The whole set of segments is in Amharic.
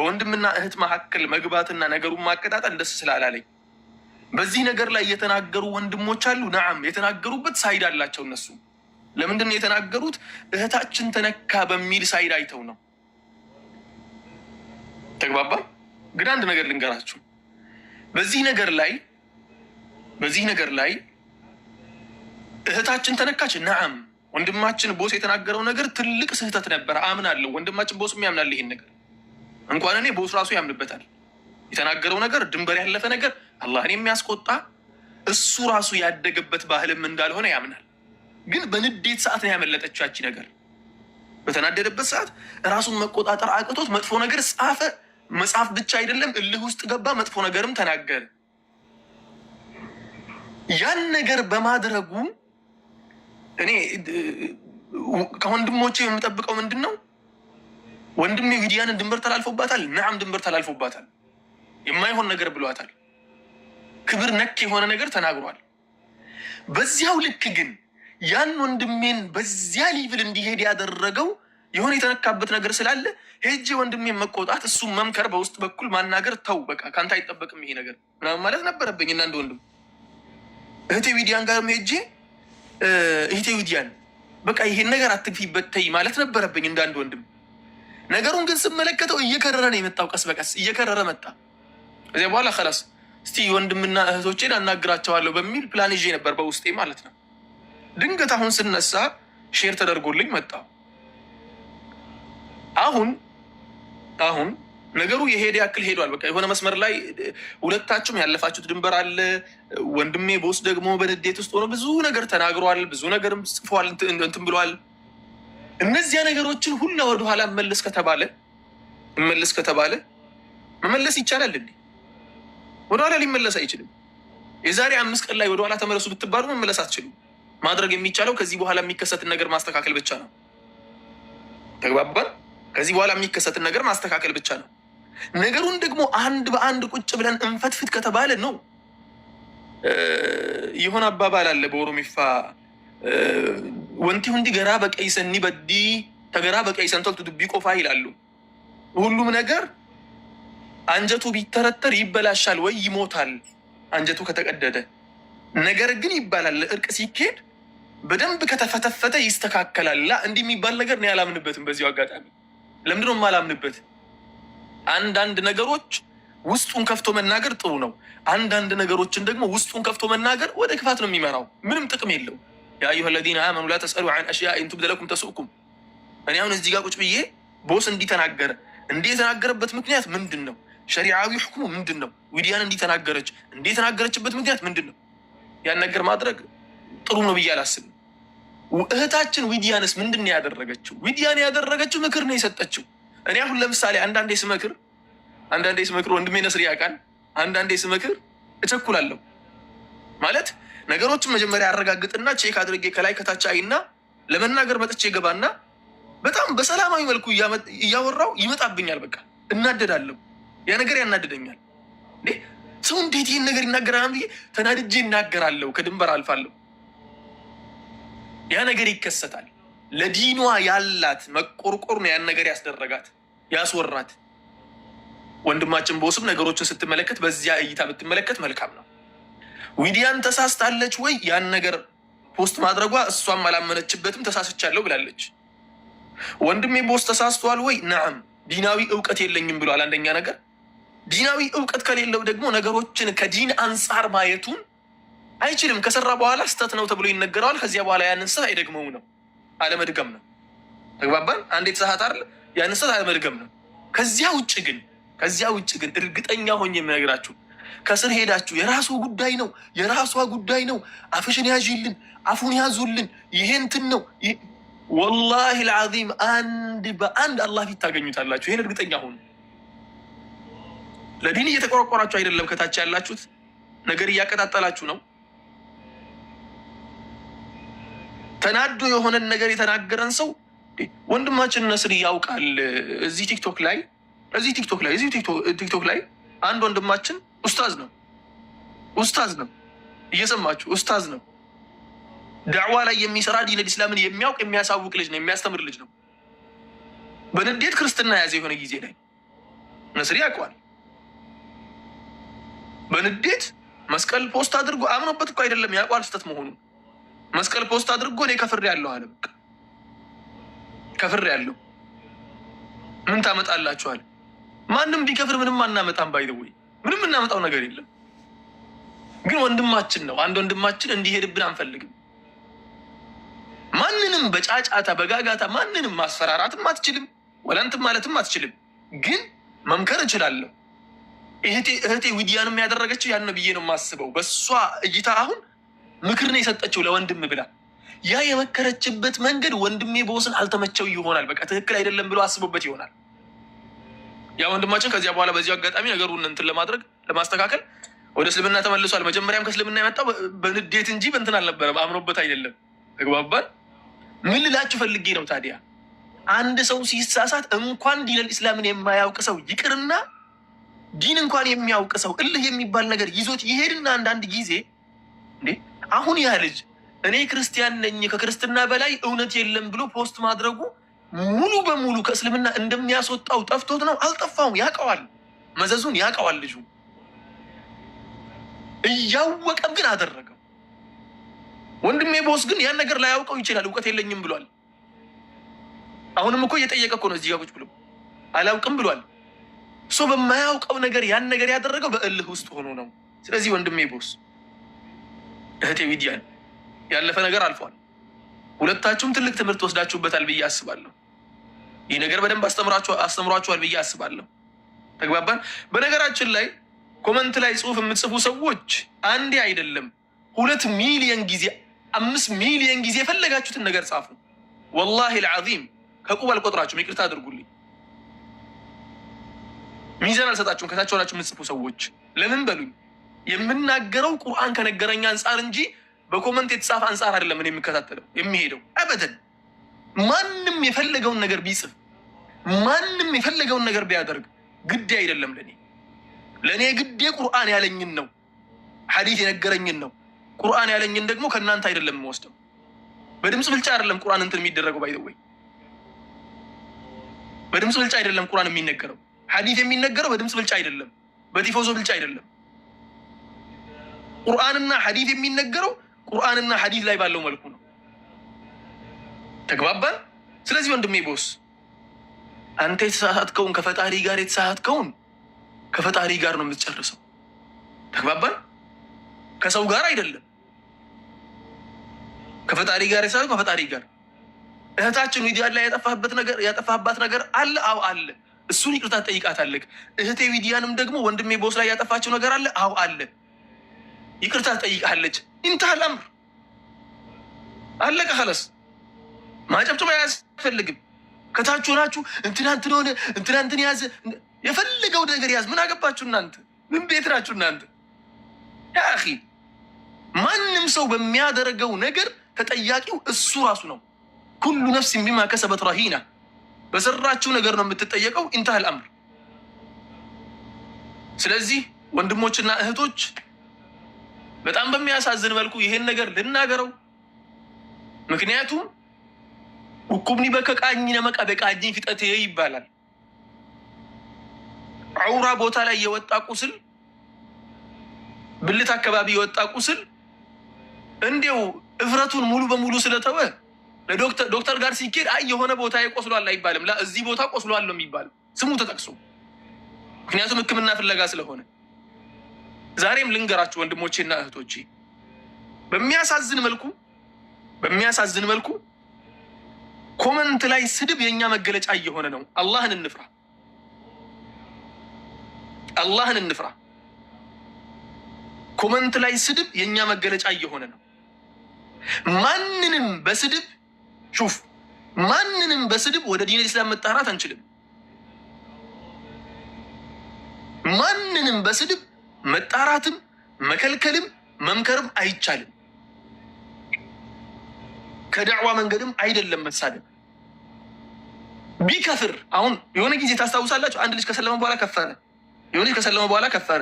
በወንድምና እህት መካከል መግባትና ነገሩን ማቀጣጠል ደስ ስላላለኝ በዚህ ነገር ላይ የተናገሩ ወንድሞች አሉ። نعم የተናገሩበት side አላቸው እነሱ። ለምንድን ነው የተናገሩት? እህታችን ተነካ በሚል side አይተው ነው። ተግባባ። ግን አንድ ነገር ልንገራችሁ፣ በዚህ ነገር ላይ እህታችን ተነካች። نعم ወንድማችን ቦስ የተናገረው ነገር ትልቅ ስህተት ነበር፣ አምናለሁ። ወንድማችን ቦስም ያምናል ይሄን ነገር፣ እንኳን እኔ ቦስ ራሱ ያምንበታል። የተናገረው ነገር ድንበር ያለፈ ነገር፣ አላህን የሚያስቆጣ፣ እሱ ራሱ ያደገበት ባህልም እንዳልሆነ ያምናል። ግን በንዴት ሰዓት ነው ያመለጠችው ያቺ ነገር። በተናደደበት ሰዓት ራሱን መቆጣጠር አቅቶት መጥፎ ነገር ጻፈ። መጻፍ ብቻ አይደለም፣ እልህ ውስጥ ገባ፣ መጥፎ ነገርም ተናገረ። ያን ነገር በማድረጉ እኔ ከወንድሞቼ የምጠብቀው ምንድን ነው? ወንድሜ ዊዲያንን ድንበር ተላልፎባታል። نعم ድንበር ተላልፎባታል። የማይሆን ነገር ብሏታል። ክብር ነክ የሆነ ነገር ተናግሯል። በዚያው ልክ ግን ያን ወንድሜን በዚያ level እንዲሄድ ያደረገው የሆነ የተነካበት ነገር ስላለ ሄጄ ወንድሜን መቆጣት፣ እሱም መምከር፣ በውስጥ በኩል ማናገር፣ ተው በቃ ከአንተ አይጠበቅም ይሄ ነገር ምናምን ማለት ነበረብኝ። እና እንደ ወንድም እህቴ ዊዲያን ጋርም ሄጄ እህቴ ዊዲያን በቃ ይሄን ነገር አትግፊበት ተይ ማለት ነበረብኝ እንደ አንድ ወንድም። ነገሩን ግን ስመለከተው እየከረረ ነው የመጣው፣ ቀስ በቀስ እየከረረ መጣ። ከዚያ በኋላ خلاص እስቲ ወንድምና እህቶቼን አናግራቸዋለሁ በሚል ፕላን ይዤ ነበር በውስጤ ማለት ነው። ድንገት አሁን ስነሳ share ተደርጎልኝ መጣሁ። አሁን ነገሩ የሄደ ያክል ሄዷል። በቃ የሆነ መስመር ላይ ሁለታችሁም ያለፋችሁት ድንበር አለ። ወንድሜ ቦስ ደግሞ በንዴት ውስጥ ሆኖ ብዙ ነገር ተናግሯል፣ ብዙ ነገርም ጽፏል፣ እንትን ብሏል። እነዚያ ነገሮችን ሁላ ወደኋላ መመለስ ከተባለ መመለስ ይቻላል እንዴ? ወደኋላ ሊመለስ አይችልም። የዛሬ 5 ቀን ላይ ወደኋላ ተመለሱ ብትባሉ መመለስ አትችሉም። ማድረግ የሚቻለው ከዚህ በኋላ የሚከሰትን ነገር ማስተካከል ብቻ ነው። ተግባባን? ከዚህ በኋላ የሚከሰትን ነገር ማስተካከል ብቻ ነው። ነገሩን ደግሞ አንድ በአንድ ቁጭ ብለን እንፈትፍት ከተባለ ነው፣ የሆነ አባባል አለ በኦሮሚፋ፣ "Wanti hundi garaa baqeeysan ni baddi, ta garaa baqeeysan toltu dubbii qofa" ይላሉ። ሁሉም ነገር አንጀቱ ቢተረተር ይበላሻል ወይ ይሞታል፣ አንጀቱ ከተቀደደ። ነገር ግን ይባላል እርቅ ሲኬድ በደንብ ከተፈተፈተ ይስተካከላል። እንዲህ የሚባል ነገር እኔ አላምንበትም። በዚሁ አጋጣሚ ለምንድነው የማላምንበት? አንዳንድ ነገሮች ውስጡን ከፍቶ መናገር ጥሩ ነው። አንዳንድ ነገሮችን ደግሞ ውስጡን ከፍቶ መናገር ወደ ክፋት ነው የሚመራው። ምንም ጥቅም የለው። يا أيها الذين آمنوا لا تسألوا عن أشياء إن تبد لكم تسؤكم። እኔ አሁን እዚህ ጋር ቁጭ ብዬ ቦስ እንዲህ ተናገረ፣ እንዲህ የተናገረበት ምክንያት ምንድን ነው? ሸሪዓዊ ሕክሙ ምንድን ነው? ዊዲያን እንዲህ ተናገረች፣ እንዲህ የተናገረችበት ምክንያት ምንድን ነው? ያን ነገር ማድረግ ጥሩ ነው ብዬ አላስብም። እህታችን ዊዲያንስ ምንድን ነው ያደረገችው? ዊዲያን ያደረገችው ምክር ነው የሰጠችው። እኔ አሁን ለምሳሌ አንዳንዴ ስመክር ወንድሜ ነስር ያውቃል። አንዳንዴ ስመክር እቸኩላለሁ፣ ማለት ነገሮችን መጀመሪያ አረጋግጥና check አድርጌ ከላይ ከታች አይና ለመናገር መጥቼ ገባና በጣም በሰላማዊ መልኩ እያወራው ይመጣብኛል። በቃ እናደዳለሁ። ያ ነገር ያናድደኛል። ሰው እንዴት ይህን ነገር ይናገራል ብዬ ተናድጄ እናገራለሁ። ከድንበር አልፋለሁ። ያ ነገር ይከሰታል። ለዲኗ ያላት መቆርቆር ነው ያን ነገር ያስደረጋት፣ ያስወራት። ወንድማችን ቦስም ነገሮችን ስትመለከት በዚያ እይታ ብትመለከት መልካም ነው። ዊዲያን ተሳስታለች ወይ? ያን ነገር post ማድረጓ እሷም አላመነችበትም። ተሳስቻለሁ ብላለች። ወንድሜ ቦስ ተሳስቷል ወይ? نعم ዲናዊ እውቀት የለኝም ብሏል። አንደኛ ነገር ዲናዊ እውቀት ከሌለው ደግሞ ነገሮችን ከዲን አንጻር ማየቱን አይችልም። ከሰራ በኋላ ስህተት ነው ተብሎ ይነገረዋል። ከዚያ በኋላ ያንን ስህተት አይደግመው ነው፣ አለመድገም ነው። ተግባባን? አንዴ የተሳሳተ አይደል? ያንን ስህተት አለመድገም ነው። ከዚያ ውጭ ግን እርግጠኛ ሆኜ የምነግራችሁ ከስር ሄዳችሁ የራሱ ጉዳይ ነው፣ የራሷ ጉዳይ ነው፣ አፍሽን ያዥልን፣ አፉን ያዙልን፣ ይሄ እንትን ነው። والله العظيم አንድ በአንድ አላህ ፊት ታገኙታላችሁ። ይሄን እርግጠኛ ሁኑ። ለዲን እየተቆረቆራችሁ አይደለም። ከታች ያላችሁት ነገር እያቀጣጠላችሁ ነው። ተናዶ የሆነን ነገር የተናገረን ሰው ወንድማችን ነስር ያውቃል። እዚህ ቲክቶክ ላይ አንድ ወንድማችን ኡስታዝ ነው፣ ኡስታዝ ነው፣ እየሰማችሁ፣ ኡስታዝ ነው። ዳዕዋ ላይ የሚሰራ፣ ዲን ኢስላምን የሚያውቅ፣ የሚያሳውቅ ልጅ ነው፣ የሚያስተምር ልጅ ነው። በንዴት ክርስትና ያዘ የሆነ ጊዜ ላይ። ነስሪ ያውቀዋል። በንዴት መስቀል post አድርጎ አምኖበት እኮ አይደለም፣ ያውቀዋል ስህተት መሆኑን። መስቀል post አድርጎ እኔ ከፍሬያለሁ አለ። በቃ ከፍሬያለሁ፣ ምን ታመጣላችኋል? ማንም ቢከፍር ምንም አናመጣም። By the way ምንም እናመጣው ነገር የለም። ግን ወንድማችን ነው። አንድ ወንድማችን እንዲሄድብን አንፈልግም። ማንንም በጫጫታ በጋጋታ ማንንም ማስፈራራትም አትችልም፣ ወላንትም ማለትም አትችልም። ግን መምከር እችላለሁ። እህቴ ዊዲያንም ያደረገችው ያን ነው ብዬ ነው የማስበው። በእሷ እይታ አሁን ምክር ነው የሰጠችው ለወንድም ብላ። ያ የመከረችበት መንገድ ወንድሜ ቦስን አልተመቸው ይሆናል። በቃ ትክክል አይደለም ብሎ አስቦበት ይሆናል። ያ ወንድማችን ከዚያ በኋላ በዚሁ አጋጣሚ ነገሩን እንትን ለማድረግ ለማስተካከል ወደ እስልምና ተመልሷል። መጀመሪያም ከእስልምና የመጣው በንዴት እንጂ በእንትን አልነበረም፣ አምኖበት አይደለም። ተግባባን። ምን ልላችሁ ፈልጌ ነው ታዲያ፣ አንድ ሰው ሲሳሳት እንኳን ዲነል ኢስላምን የማያውቅ ሰው ይቅርና ዲን እንኳን የሚያውቅ ሰው እልህ የሚባል ነገር ይዞት ይሄድና አንዳንድ ጊዜ እንዴ አሁን ያ ልጅ እኔ ክርስቲያን ነኝ ከክርስትና በላይ እውነት የለም ብሎ post ማድረጉ ሙሉ በሙሉ ከእስልምና እንደሚያስወጣው ጠፍቶት ነው? አልጠፋውም። ያውቀዋል፣ መዘዙን ያውቀዋል ልጁ። እያወቀም ግን አደረገው። ወንድሜ ቦስ ግን ያን ነገር ላያውቀው ይችላል። እውቀት የለኝም ብሏል። አሁንም እኮ እየጠየቀ እኮ ነው እዚህ ጋር ቁጭ ብሎ አላውቅም ብሏል። So በማያውቀው ነገር ያን ነገር ያደረገው በእልህ ውስጥ ሆኖ ነው። ስለዚህ ወንድሜ ቦስ፣ እህቴ ዊዲያን ያለፈ ነገር አልፏል። ሁለታችሁም ትልቅ ትምህርት ወስዳችሁበታል ብዬ አስባለሁ። ይህ ነገር በደንብ አስተምሯችኋል ብዬ አስባለሁ። ተግባባን። በነገራችን ላይ comment ላይ ጽሁፍ የምትጽፉ ሰዎች አንዴ አይደለም 2 ሚሊየን ጊዜ 5 ሚሊየን ጊዜ የፈለጋችሁትን ነገር ጻፉ። ወላሂ ልዓዚም ከቁብ አልቆጥራችሁም። ይቅርታ አድርጉልኝ። ሚዛን አልሰጣችሁም። ከታች ሆናችሁ የምትጽፉ ሰዎች ለምን በሉኝ። የምናገረው ቁርአን ከነገረኝ አንጻር እንጂ በ comment የተጻፈ አንጻር አይደለም። እኔ የምከታተለው የሚሄደው አበደን። ማንም የፈለገውን ነገር ቢጽፍ ማንም የፈለገውን ነገር ቢያደርግ ግዴ አይደለም ለኔ። ለእኔ ግዴ ቁርአን ያለኝን ነው፣ ሐዲስ የነገረኝን ነው። ቁርአን ያለኝን ደግሞ ከእናንተ አይደለም የምወስደው። በድምፅ ብልጫ አይደለም ቁርአን እንትን የሚደረገው፣ by the way በድምፅ ብልጫ አይደለም ቁርአን የሚነገረው። ሐዲስ የሚነገረው በድምፅ ብልጫ አይደለም፣ በቲፎዞ ብልጫ አይደለም። ቁርአንና ሐዲስ የሚነገረው ቁርአንና ሐዲስ ላይ ባለው መልኩ ነው። ተግባባን። ስለዚህ ወንድሜ ቦስ አንተ የተሳሳትከውን ከፈጣሪ ጋር የተሳሳትከውን ከፈጣሪ ጋር ነው የምትጨርሰው። ተግባባን። ከሰው ጋር አይደለም። ከፈጣሪ ጋር የተሳሳትከው ከፈጣሪ ጋር። እህታችን ዊዲያን ላይ ያጠፋህባት ነገር አለ? አዎ አለ። እሱን ይቅርታ ትጠይቃታለህ። እህቴ ዊዲያንም ደግሞ ወንድሜ ቦስ ላይ ያጠፋቸው ነገር አለ? አዎ አለ። ይቅርታ ትጠይቃለች። انتهى الأمر፣ አለቀ። خلاص ማጨብጨብ አያስፈልግም። ከታች ሆናችሁ እንትና እንትን ሆነ እንትና እንትን ያዘ የፈለገው ነገር ያዝ። ምን አገባችሁ እናንተ? ምን ቤት ናችሁ እናንተ? يا أخي ማንም ሰው በሚያደርገው ነገር ተጠያቂው እሱ ራሱ ነው። كل نفس بما كسبت رهينة፣ በሰራችው ነገር ነው የምትጠየቀው። انتهى الأمر። ስለዚህ ወንድሞችና እህቶች በጣም በሚያሳዝን መልኩ ይሄን ነገር ልናገረው፣ ምክንያቱም dhukkubni bakka qaanyi nama qabe qaanyiin fixate ይባላል። አውራ ቦታ ላይ የወጣ ቁስል፣ ብልት አካባቢ የወጣ ቁስል እንዲው እፍረቱን ሙሉ በሙሉ ስለተወ ለዶክተር ጋር ሲኬድ አይ የሆነ ቦታ ቆስሏል አይባልም። ላ እዚህ ቦታ ቆስሏል ነው የሚባለው ስሙ ተጠቅሶ፣ ምክንያቱም ሕክምና ፍለጋ ስለሆነ። ዛሬም ልንገራችሁ ወንድሞቼና እህቶቼ በሚያሳዝን መልኩ comment ላይ ስድብ የእኛ መገለጫ እየሆነ ነው። አላህን እንፍራ፣ አላህን እንፍራ። Comment ላይ ስድብ የእኛ መገለጫ እየሆነ ነው። ማንንም በስድብ شوف፣ ማንንም በስድብ ወደ ዲን ኢስላም መጣራት አንችልም። ማንንም በስድብ መጣራትም መከልከልም መምከርም አይቻልም። ከዳዕዋ መንገድም አይደለም መሳደብ። ቢከፍር አሁን የሆነ ጊዜ ታስታውሳላችሁ፣ አንድ ልጅ ከሰለመ በኋላ ከፈረ። የሆነ ልጅ ከሰለመ በኋላ ከፈረ።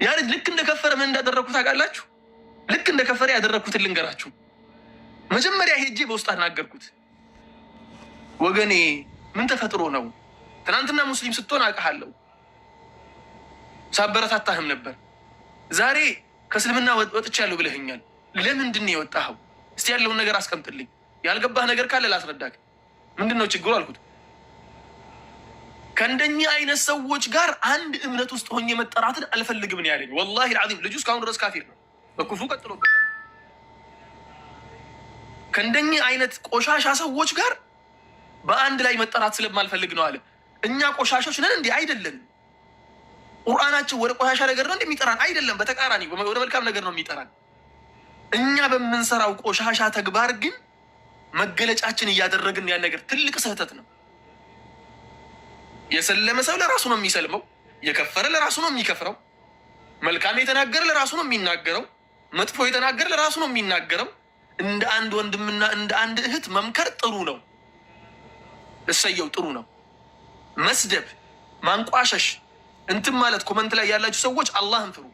ያ ልጅ ልክ እንደከፈረ ምን እንዳደረግኩት ታውቃላችሁ? ልክ እንደከፈረ ያደረግኩትን ልንገራችሁ። መጀመሪያ ሄጄ በውስጥ አናገርኩት። ወገኔ ምን ተፈጥሮ ነው? ትናንትና ሙስሊም ስትሆን አውቅሃለሁ። ሳበረታታህም ነበር። ዛሬ ከእስልምና ወጥቻለሁ ብለህኛል። ለምንድን ነው የወጣኸው? እስቲ ያለውን ነገር አስቀምጥልኝ። ያልገባህ ነገር ካለ ላስረዳክ። ምንድን ነው ችግሩ አልኩት። ከእንደኚህ አይነት ሰዎች ጋር አንድ እምነት ውስጥ ሆኜ መጠራትን አልፈልግም ነው ያለኝ። والله العظيم ልጁ እስካሁን ድረስ ካፊር ነው፣ በኩፍሩ ቀጥሎበታል። ከእንደኚህ አይነት ቆሻሻ ሰዎች ጋር በአንድ ላይ መጠራት ስለማልፈልግ ነው አለ። እኛ ቆሻሾች ነን እንዲህ? አይደለንም። ቁርአናችን ወደ ቆሻሻ ነገር ነው እንደሚጠራን አይደለም፣ በተቃራኒ ወደ መልካም ነገር ነው የሚጠራን። እኛ በምንሰራው ቆሻሻ ተግባር ግን መገለጫችን እያደረግን ያን ነገር ትልቅ ስህተት ነው። የሰለመ ሰው ለራሱ ነው የሚሰልመው፣ የከፈረ ለራሱ ነው የሚከፍረው፣ መልካም የተናገረ ለራሱ ነው የሚናገረው፣ መጥፎ የተናገረ ለራሱ ነው የሚናገረው። እንደ አንድ ወንድምና እንደ አንድ እህት መምከር ጥሩ ነው፣ እሰየው፣ ጥሩ ነው። መስደብ፣ ማንቋሸሽ፣ እንትን ማለት comment ላይ ያላችሁ ሰዎች አላህን ፍሩ።